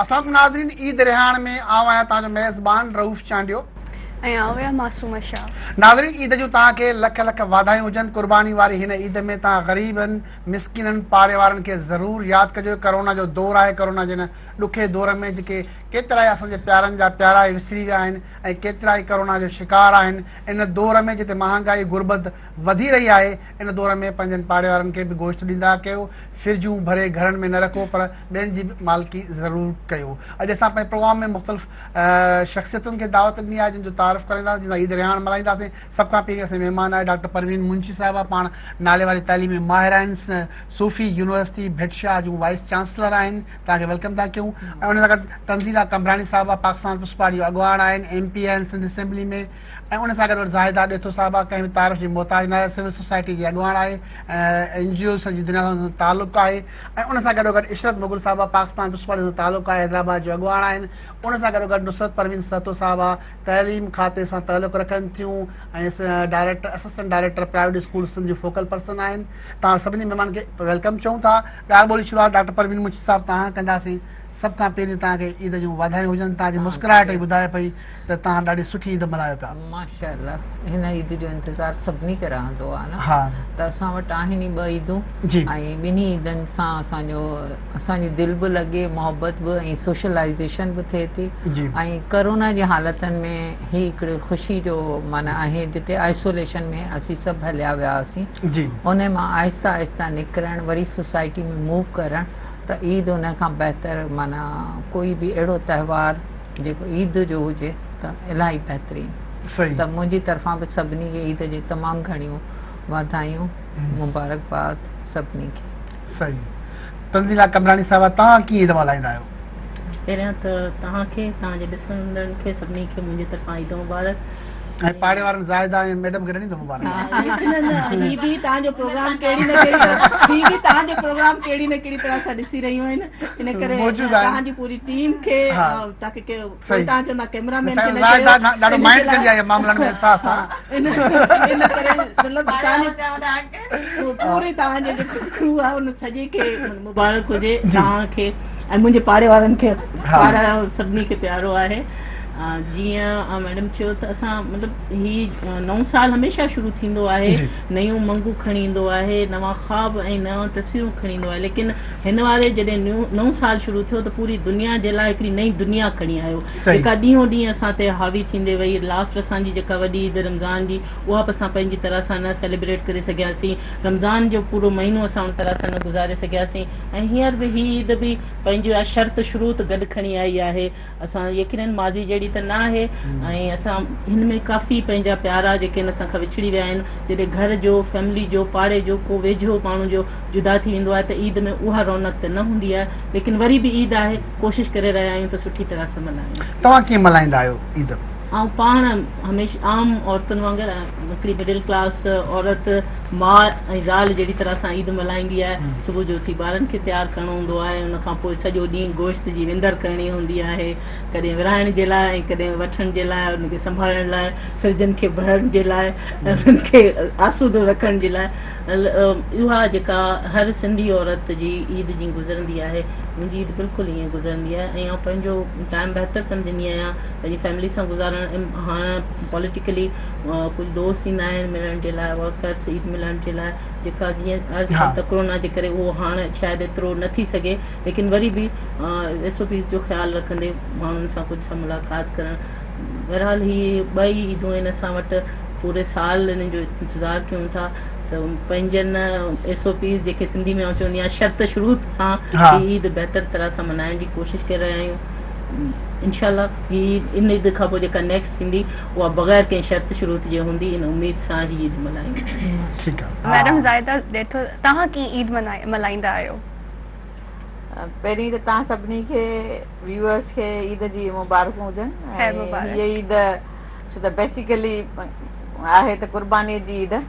اسلام ناظرين عيد رهاڻ ۾ آئون آهيان توهان جو ميزبان رئوف چانڊيو. ۽ آئون آهيان معصومه شاهه. ناظرين عيد جون توهان کي لک لک واڌايون هجن قرباني واري هن عيد ۾ توهان غريبن مسڪينن پاڙي وارن کي ضرور ياد ڪجو ڪرونا جو دور آهي ڪرونا جي هن ڏکي دور ۾ جيڪي ڪيترائي اسان جي پيارن جا پيارا وسڙي ويا آهن ۽ ڪيترائي ڪرونا جو شڪار آهن ان دور ۾ جتي مهانگائي غربت وڌي رهي آهي ان دور ۾ پنهنجن پاڙي وارن کي به گوشت ڏيندا ڪيو فرجون ڀري گهرن ۾ نه رکو پر ٻين جي به مالڪي ضرور ڪيو. اڄ اسان پنهنجي پروگرام ۾ مختلف شخصيتن کي دعوت ڏني آهي جن جو تعارف ڪرائينداسين جن سان عيد رهاڻ ملهائينداسين. سڀ کان پهرين اسان جي مهمان آهي ڊاڪٽر پروين منشي صاحبه پاڻ نالي واري تعليمي ماهر آهن صوفي يونيورسٽي ڀٽ شاهه جون وائيس چانسلر آهن توهان کي welcome ٿا ڪيون ۽ ان سان گڏ تنزيلا قمبراڻي صاحبه پاڪستان پيپلز پارٽي جو اڳواڻ آهن ايم پي آهن سنڌ اسيمبلي ۾ ۽ ان سان گڏ گڏ زاهده ڏيٿو صاحبه ڪنهن به تعارف جي محتاج ناهي سول سوسائٽي جي اڳواڻ آهي ۽ اين جي اوز جي دنيا سان تعلق آهي ۽ ان سان گڏو گڏ عشرت مغل صاحبه پاڪستان پيپلز پارٽي سان تعلق آهي حيدرآباد جو اڳواڻ آهن ان سان گڏو گڏ نصرت پروين سهتو صاحبه تعليم کاتي سان تعلق رکن ٿيون ۽ director assistant director private school Sindh جون فوڪل پرسن آهن توهان سڀني مهمانن کي welcome چئون ٿا ڳالهه ٻولهه جي شروعات ڊاڪٽر پروين منشي صاحب توهان کان ڪنداسين سڀ کان پهرين توهان کي عيد جون واڌايون هجن توهان جي مسڪراهٽ ئي ٻڌائي پئي ته توهان ڏاڍي سٺي عيد ملهايو پيا. ماشاء الله هن عيد جو انتظار سڀني کي رهندو آهي نه ته اسان وٽ آهن ئي ٻه عيدون ۽ ٻنهي عيدن سان اسان جو اسان جي دل به لڳي محبت به ۽ سوشلائيزيشن به ٿئي ٿي ۽ ڪرونا جي حالتن ۾ هي هڪڙي خوشي جو معنيٰ آهي جتي آئسوليشن ۾ اسين سڀ هليا ويا هئاسين ان مان آهستي آهستي نڪرڻ وري سوسائٽي ۾ موو ڪرڻ ته عيد ان کان بهتر معنيٰ ڪوئي به اهڙو تهوار جيڪو عيد جو هجي ته الاهي بهترين ته منهنجي طرفان به سڀني کي عيد جي تمام گهڻيون واڌايون مبارڪباد سڀني کي. صحيح تنزيلا قمبراڻي صاحبه توهان ڪيئن عيد ملهائيندا آهيو؟ پهريان ته توهان کي توهان جي ڏسندڙن کي سڀني کي منهنجي طرفان عيد مبارڪ. ۽ پاڙي وارن زاهده ۽ ميڊم کي نه ڏيندو مبارڪ. يقينن هي به توهان جو پروگرام ڪهڙي نه ڪهڙي طرح هي به توهان جو پروگرام ڪهڙي نه ڪهڙي طرح سان ڏسي رهيون آهن ان ڪري توهان جي پوري ٽيم کي تاڪي توهان چوندا ڪيمرا مين کي نه چيو ڏاڍو مائنڊ ڪندي آهي معاملن ۾ حساس آهي ان ڪري مطلب توهان جو پوري توهان جو جيڪو ڪرو آهي ان سڄي کي مبارڪ هجي توهان کي ۽ منهنجي پاڙي وارن کي پاڙا سڀني کي پيارو آهي جيئن ميڊم چيو ته اسان مطلب هي نئون سال هميشه شروع ٿيندو آهي نيون امنگون کڻي ايندو آهي نوان خواب ۽ نيون تصويرون کڻي ايندو آهي ليڪن هن واري جڏهن نئون سال شروع ٿيو ته پوري دنيا جي لاء هڪڙي نئين دنيا کڻي آيو جيڪا ڏينهون ڏينهن اسان تي حاوي ٿيندي وئي لاسٽ اسان جي جيڪا وڏي عيد رمضان جي اها به اسان پنهنجي طرح سان نه سيليبريٽ ڪري سگهياسين رمضان جو پورو مهينو اسان ان طرح سان نه گذاري سگهياسين ۽ هينئر به هي عيد به پنهنجي اها شرط شروط گڏ کڻي آئي آهي. اسان يقينن ماضي جهڙي ته نه آهي ۽ اسان هن ۾ ڪافي پنهنجا پيارا جيڪي آهن اسان کان وڇڙي ويا آهن. جڏهن گهر جو، فيملي جو، پاڙي جو ڪو ويجهو ماڻهو جو جدا ٿي ويندو آهي ته عيد ۾ اها رونق ته نه هوندي آهي ليڪن وري به عيد آهي ڪوشش ڪري رهيا آهيون ته سٺي طرح سان ملهايون. توهان ڪيئن ملهائيندا آهيو عيد؟ آئون پاڻ هميشه عام عورتن وانگر هڪڙي مڊل ڪلاس عورت ماء ۽ زال جهڙي طرح سان عيد ملهائيندي آهي صبح جو اٿي ٻارن کي تيار ڪرڻو هوندو آهي ان کان پوء سڄو ڏينهن گوشت جي وندر ڪرڻي هوندي آهي ڪڏهن ورهائڻ جي لاء ۽ ڪڏهن وٺڻ جي لاء ان کي سنڀالڻ لاء فرجن کي ڀرڻ جي لاء ۽ انهن کي آسودو رکڻ جي لاء اها جيڪا هر سنڌي عورت جي عيد جيئن گذرندي آهي منهنجي عيد بلڪل ائين گذرندي آهي ۽ آئون پنهنجو ٽائيم بهتر سمجهندي آهيان پنهنجي فيملي سان گذارڻ ۽ هاڻ پوليٽيڪلي ڪجهه دوست ايندا آهن ملڻ جي لاء ورڪرس عيد ملڻ جي لاء جيڪا جيئن عرض ڪيم ته ڪرونا جي ڪري اهو هاڻ شايد ايترو نه ٿي سگهي ليڪن وري به ايس او پيز جو خيال رکندي ماڻهن سان ڪجهه سان ملاقات ڪرڻ بهرحال هي ٻئي عيدون آهن اسان وٽ پوري سال انهن جو انتظار ڪيون ٿا ته پنهنجن ايس او پيز جيڪي سنڌي ۾ آئون چوندي آهيان شرط شروط سان هي عيد بهتر طرح سان ملهائڻ جي ڪوشش ڪري رهيا آهيون انشاء الله هي ان عيد کان پوء جيڪا نيڪسٽ ٿيندي اها بغير ڪنهن شرط شروط جي هوندي ان اميد سان هي عيد ملهايون. ٺيڪ آ. ميڊم زاهده ڏيٿو توهان ڪيئن عيد ملهائيندا آهيو؟ پهرين ته توهان سڀني کي ويوئرس کي عيد جي مبارڪون هجن خير ۽ مبارڪ. هيء عيد ڇو ته بيسيڪلي آهي ته قرباني جي عيد ۽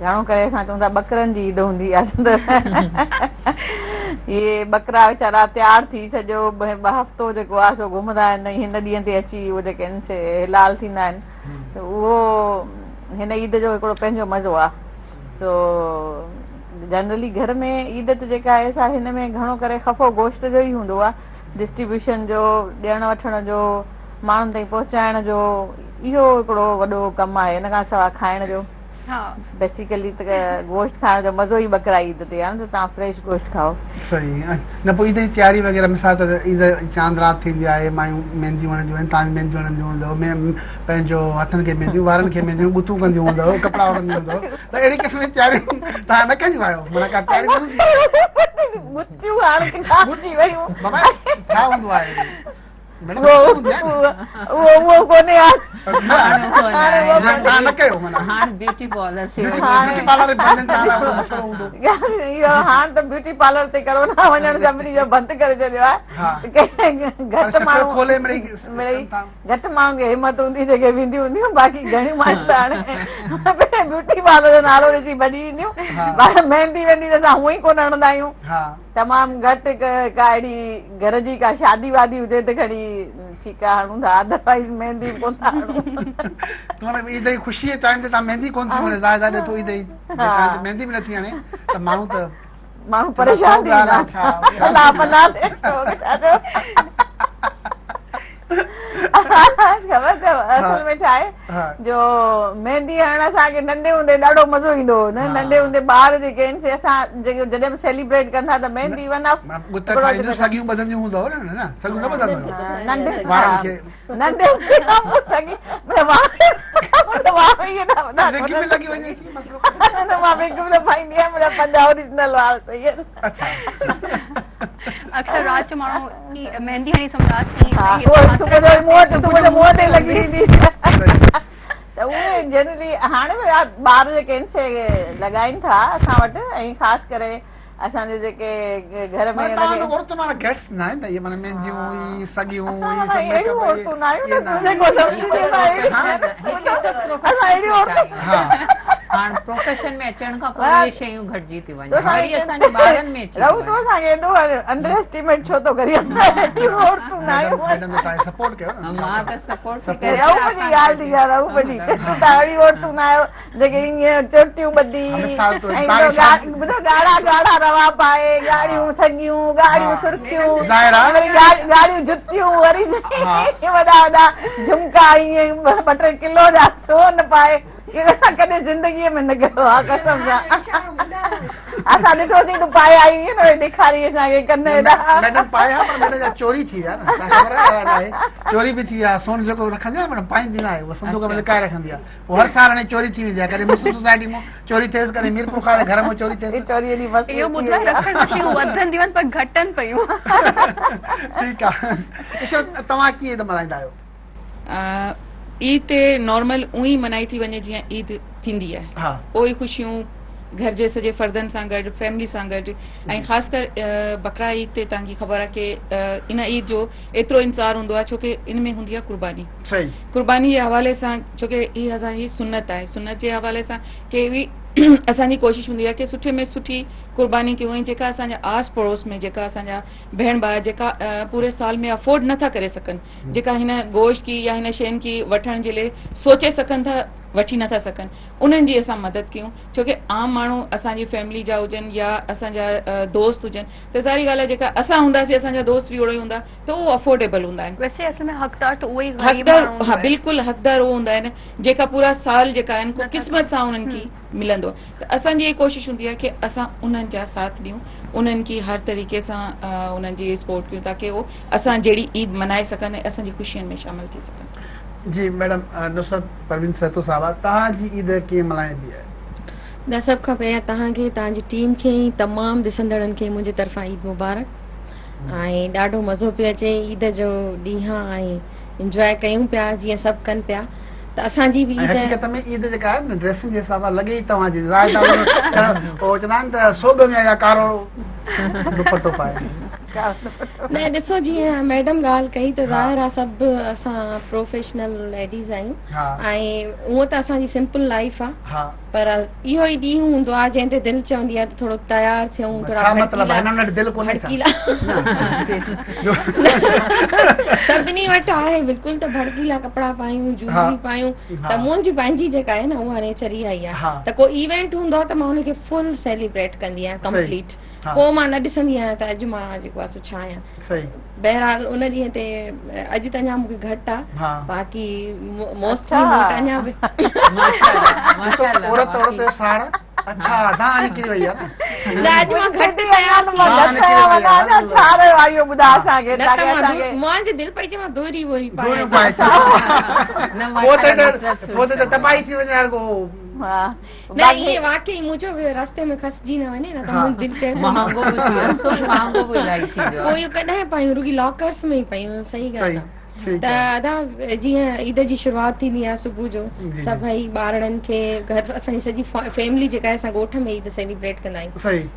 گهڻو ڪري اسان چون ٿا ٻڪرن جي عيد هوندي آهي ڇو ته اهي ٻڪرا ويچارا تيار ٿي سڄو هفتو جيڪو آهي سو گهمندا آهن ۽ هن ڏينهن تي اچي اهي جيڪي آهن سي حلال ٿيندا آهن ته اهو هن عيد جو هڪڙو پنهنجو مزو آهي سو جنرلي گهر ۾ عيد ته جيڪا آهي سا هن ۾ گهڻو ڪري خفو گوشت جو ئي هوندو آهي ڊسٽريبيوشن جو، ڏيڻ وٺڻ جو، ماڻهن تائين پهچائڻ جو اهو هڪڙو وڏو ڪم آهي ان کان سواء کائڻ جو بيسيڪلي ته گوشت کائڻ جو مزو ئي ٻڪرا عيد تي آهي نه ته توهان فريش گوشت کائو. صحيح نه پوء عيد جي تياري وغيره مثال ته عيد چاند رات ٿيندي آهي مايون مينديون هڻنديون آهن توهان به مينديون هڻنديون هوندؤ پنهنجو هٿن کي مينديون وارن کي مينديون ڳتون ڪنديون هوندؤ ڪپڙا اوڍنديون هوندؤ ته اهڙي قسم جي تياريون توهان نه ڪنديون آهيو معنيٰ ڪا تياري نه هوندي آهي. ڳتيون هاڻ ڪٿان اچي ويون. بابا ڇا هوندو آهي اهو اهو ڪونهي هاڻ. توهان نه ڪيو معنيٰ. هاڻ بيوٽي پارلر ٿي ويو. بيوٽي پارلر بند آهن توهان لاء وڏو مسئلو هوندو. اهو هاڻ ته بيوٽي پارلر تي ڪرونا وڃڻ سڀني جو بند ڪري ڇڏيو آهي. گهٽ ماڻهو کولي مڙئي گهٽ ماڻهن کي همت هوندي جيڪي وينديون هونديون باقي گهڻيون مايون ته هاڻي بيوٽي پارلر جو نالو ڏسي ڀڄي وينديون. مهندي ويندي ته اسان هونئن ئي ڪونه هڻندا آهيون. تمام گهٽ ڪا اهڙي گهر جي ڪا شادي وادي هجي ته کڻي ٺيڪ آ هڻون ٿا ادروائيز مهندي به ڪونه ٿا هڻون. ته مطلب عيد جي خوشي جي ٽائيم تي توهان مهندي ڪونه ٿي هڻي ظاهر ظاهر ڏٺو عيد جي ٽائيم تي مهندي به نٿي هڻي ته ماڻهو ته ماڻهو پريشان ٿي ويندا الله پناهه ڏي سو ڇا جو خبر اٿو اصل ۾ ڇا آهي جو مهندي هڻڻ اسان کي ننڍي هوندي ڏاڍو مزو ايندو هو نه ننڍي هوندي ٻار جيڪي آهن سي اسان جيڪي جڏهن به سيليبريٽ ڪندا ته مهندي ون آف ڳت ٺاهينديون سڳيون ٻڌنديون هوندو نه نه سڳيون نه ٻڌندو ننڍي وارن کي ننڍي هوندي کان پوء سڳي منهنجا وار منهنجا وار ائين نه وڏا وگ به لڳي وڃي ٿي مسئلو نه مان وگ به نه پائيندي آهيان منهنجا پنهنجا اوريجنل وار صحيح آهن اڇا اڪثر رات جو ماڻهو مهندي هڻي سمهنداسين ها اهو صبح جو منهن تي صبح جو منهن تي لڳي ويندي ته اهي جنرلي هاڻي به ٻار جيڪي آهن سي لڳائين ٿا اسان وٽ ۽ خاص ڪري اسان جي جيڪي گهر ۾ معنيٰ توهان وٽ عورتن وارا گيٽس نه آهن نه اهي معنيٰ مهنديون هي سڳيون هي سڀ ميڪ اپ عورتون نه آهيون نه تون جيڪو سمجهين ٿي هتي سڀ پروفيشنلز آهيون هاڻ پروفيشن ۾ اچڻ کان پوء اهي شيون گهٽجي ٿيون وڃن وري اسان جي ٻارن ۾ اچي رهو تون اسان کي ايڏو انڊر اسٽيميٽ ڇو ٿو ڪرين اسان اهڙيون عورتون نه آهيون ميڊم ته توهان سپورٽ ڪيو نه مان ته سپورٽ ٿي ڪريان رهو جي ڳالهه ٿي ڪيان رهو جي تون ته اهڙيون عورتون نه آهيو جيڪي ائين چوٽيون ٻڌي ۽ ٻڌو ڳاڙها ڳاڙها روا پائي ڳاڙهيون سڱيون ڳاڙهيون سرخيون وري ڳاڙهيون جتيون وري وڏا وڏا جهمڪا ائين ٻه ٽي ڪلو جا سون پائي اهو اسان ڪڏهن زندگيء ۾ نه ڪيو آهي قسم سان اسان ڏٺوسين تون پائي آئي هئين نه ڏيکاري اسان کي ڪن ايڏا ميڊم پائي ها پر ميڊم جا چوري ٿي ويا نه تان خبر آهي ناهي چوري به ٿي ويا سون جيڪو رکندي آهي ميڊم پائيندي نه آهي اهو صندوق ۾ لڪائي رکندي آهي اهو هر سال هاڻي چوري ٿي ويندي آهي ڪڏهن مسلم سوسائٽي مان چوري ٿيس ڪڏهن ميرپور خاص جي گهر مان چوري ٿيس چوري جي مس اهو ٻڌو آهي رکڻ سان شيون وڌنديون آهن پر گهٽن پيون ٺيڪ آهي عشرت توهان ڪيئن عيد ملهائيندا آهيو عيد تي نارمل اونئن ئي منائي ٿي وڃي جيئن عيد ٿيندي آهي اهو ئي خوشيون گهر جي سڄي فردن سان گڏ فيملي سان گڏ ۽ خاص ڪر بقرا عيد تي توهان کي خبر آهي ڪي ان عيد جو ايترو انتظار هوندو آهي ڇو ڪي ان ۾ هوندي آهي قرباني قرباني جي حوالي سان ڇو ڪي هي اسان جي سنت آهي سنت جي حوالي سان ڪي به اسان جي ڪوشش هوندي آهي ڪي سٺي ۾ سٺي قرباني ڪيون ۽ جيڪا اسان جا آس پڙوس ۾ جيڪا اسان جا ڀيڻ ڀاء جيڪا پوري سال ۾ افورڊ نٿا ڪري سگهن جيڪا هن گوشت ڪي يا هن شين ڪي وٺڻ جي لئي سوچي سگهن ٿا وٺي نٿا سگهن انهن جي اسان مدد ڪيون ڇو ڪي عام ماڻهو اسان جي فيملي جا هجن يا اسان جا دوست هجن ته ظاهري ڳالهه آهي جيڪا اسان هونداسين اسان جا دوست به اهڙو ئي هوندا ته اهو افورڊيبل هوندا آهن. ويسي اصل ۾ حقدار ته اهي ئي غريب ماڻهو هوندا آهن. بلڪل حقدار اهو هوندا آهن جيڪا پورا سال جيڪا آهن ڪو قسمت سان انهن کي ملندو آهي ته اسان جي ڪوشش هوندي آهي ڪي اسان انهن جا ساٿ ڏيون انهن کي هر طريقي سان انهن جي سپورٽ ڪيون تاڪي هو اسان جهڙي عيد منائي سگهن ۽ اسان جي خوشين ۾ شامل ٿي سگهن. جي ميڊم نصرت پروين سهتو صاحبه توهان جي عيد ڪيئن ملهائبي آهي؟ نه سڀ کان پهريان توهان کي توهان جي ٽيم کي ۽ تمام ڏسندڙن کي منهنجي طرفان عيد مبارڪ ۽ ڏاڍو مزو پيو اچي عيد جو ڏينهن آ ۽ انجواء ڪيون پيا جيئن سڀ ڪن پيا ته اسان جي به ۽ عيد حقيقت ۾ عيد جيڪا آهي نه ڊريسنگ جي حساب سان لڳي ئي توهان جي ظاهر توهان هو چوندا آهن ته سوڳ ۾ آيا ڪارو دوپٽو پائي. نه ڏسو جيئن ميڊم ڳالهه ڪئي ته ظاهر آ سڀ اسان پروفيشنل ليڊيز آهيون ۽ هونء ته اسان جي سمپل لائيف آ پر اهو ئي ڏينهن هوندو آهي جنهن تي دل چوندي آهي ته ٿورو تيار ٿيون ٿورا ڇا مطلب هنن وٽ دل ڪونهي ڇا؟ سڀني وٽ آهي بلڪل ته ڀڙڪيلا ڪپڙا پايون جولري پايون ته منهنجي پنهنجي جيڪا آهي نه اها نيچر اها ئي آهي ته ڪو ايونٽ هوندو آهي ته مان ان کي فل سيليبريٽ ڪندي آهيان ڪمپليٽ. پوء مان نه ڏسندي آهيان ته اڄ مان جيڪو آهي سو ڇا آهيان. بهرحال ان ڏينهن تي اڄ ته اڃا مون کي گهٽ آ باقي موسٽلي مون وٽ اڃا به عورت عورت جو ساڙ اڇا دانهن نڪري وئي آ نه اڄ مان گهٽ تيار ٿي ڇا رهيو آ اهو ٻڌاء اسان کي نه ته مان منهنجي دل پئي چئي مان دوري ووري پائي اچان پوء ته تباهي ٿي وڃي هر ڪو نه ائين واقعي مون چيو رستي ۾ کسجي نه وڃي نه ته منهنجي دل چئي پئي مهانگو به ٿي ويو سو مهانگو به الاهي ٿي ويو پوء اهو ڪڏهن پايون رڳي لاڪرس ۾ ئي پيون صحيح ڳالهه آهي ته ادا جيئن عيد جي شروعات ٿيندي آهي صبح جو سڀئي ٻارڙن کي گهر اسان جي سڄي فيملي جيڪا آهي اسان ڳوٺ ۾ عيد سيليبريٽ ڪندا آهيون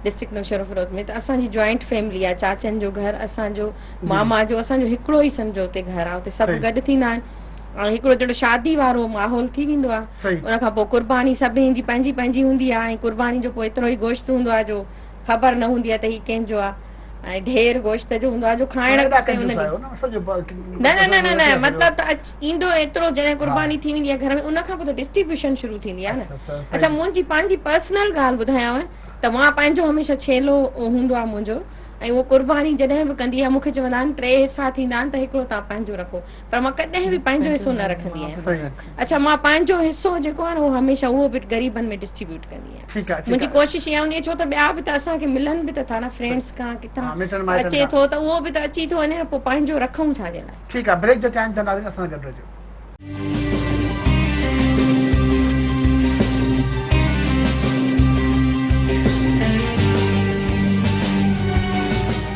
ڊسٽرڪٽ نوشهروفيروز ۾ ته اسان جي جوائنٽ فيملي آهي چاچن جو گهر اسان جو ماما جو اسان جو هڪڙو ئي سمجهو اتي گهر آهي اتي سڀ گڏ ٿيندا آهن ۽ هڪڙو جهڙو شادي وارو ماحول ٿي ويندو آهي ان کان پوء قرباني سڀني جي پنهنجي پنهنجي هوندي آهي ۽ قرباني جو پوء ايترو ئي گوشت هوندو آهي جو خبر نه هوندي آهي ته هي ڪنهن جو آهي ۽ ڍير گوشت جو هوندو آهي جو کائڻ تي ان جو نه نه نه نه نه مطلب ته ايندو ايترو جڏهن قرباني ٿي ويندي آهي گهر ۾ ان کان پوء ته ڊسٽريبيوشن شروع ٿيندي آهي نه اڇا منهنجي پنهنجي پرسنل ڳالهه ٻڌايانو ته مان پنهنجو هميشه ڇيلو هوندو آهي منهنجو ۽ اهو قرباني جڏهن به ڪندي آهي مون کي چوندا آهن ٽي حصا ٿيندا آهن ته هڪڙو توهان پنهنجو رکو پر مان ڪڏهن به پنهنجو حصو نه رکندي آهيان اڇا مان پنهنجو حصو جيڪو آهي نه اهو هميشه اهو به غريبن ۾ ڊسٽريبيوٽ ڪندي آهيان منهنجي ڪوشش اها هوندي آهي ڇو ته ٻيا به ته اسان کي ملن به ته ٿا نه فرينڊس کان ڪٿان اچي ٿو ته اهو به ته اچي ٿو وڃي نه پوء پنهنجو رکون ڇا جي لاء ٺيڪ آهي بريڪ جو ٽائيم ٿيو ناظرين اسان سان گڏ رهجو.